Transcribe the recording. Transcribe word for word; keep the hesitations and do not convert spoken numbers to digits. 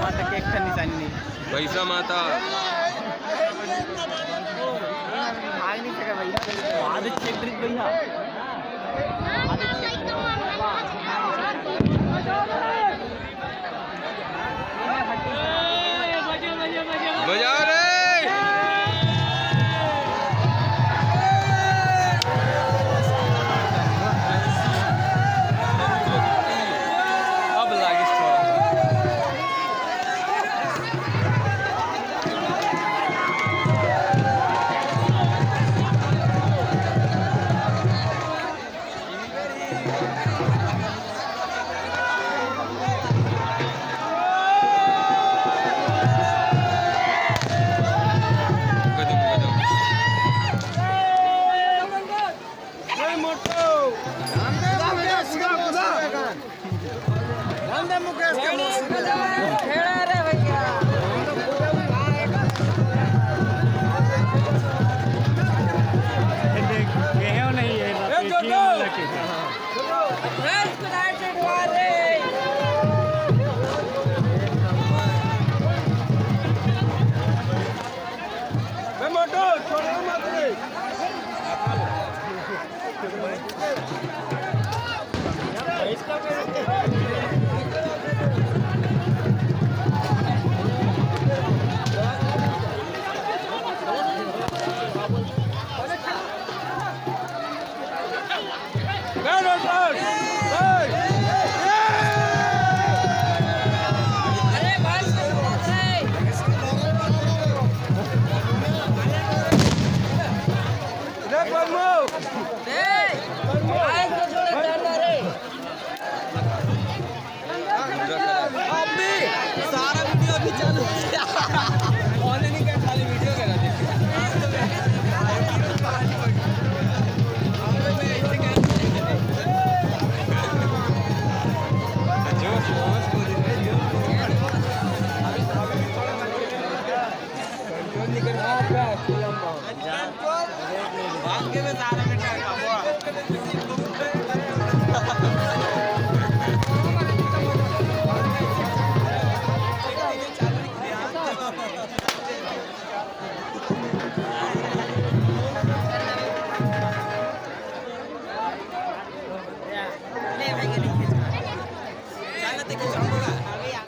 माता के एक ठन निशानी नहीं। भैंसा माता। भाग नहीं सके भैया। आदत छेक रही भैया। आदत छेक रही। बजाओ रे। अब लागिस थोड़ा। अभी सारा वीडियो अभी चालू हो गया। ऑन नहीं कर, खाली वीडियो करा दे।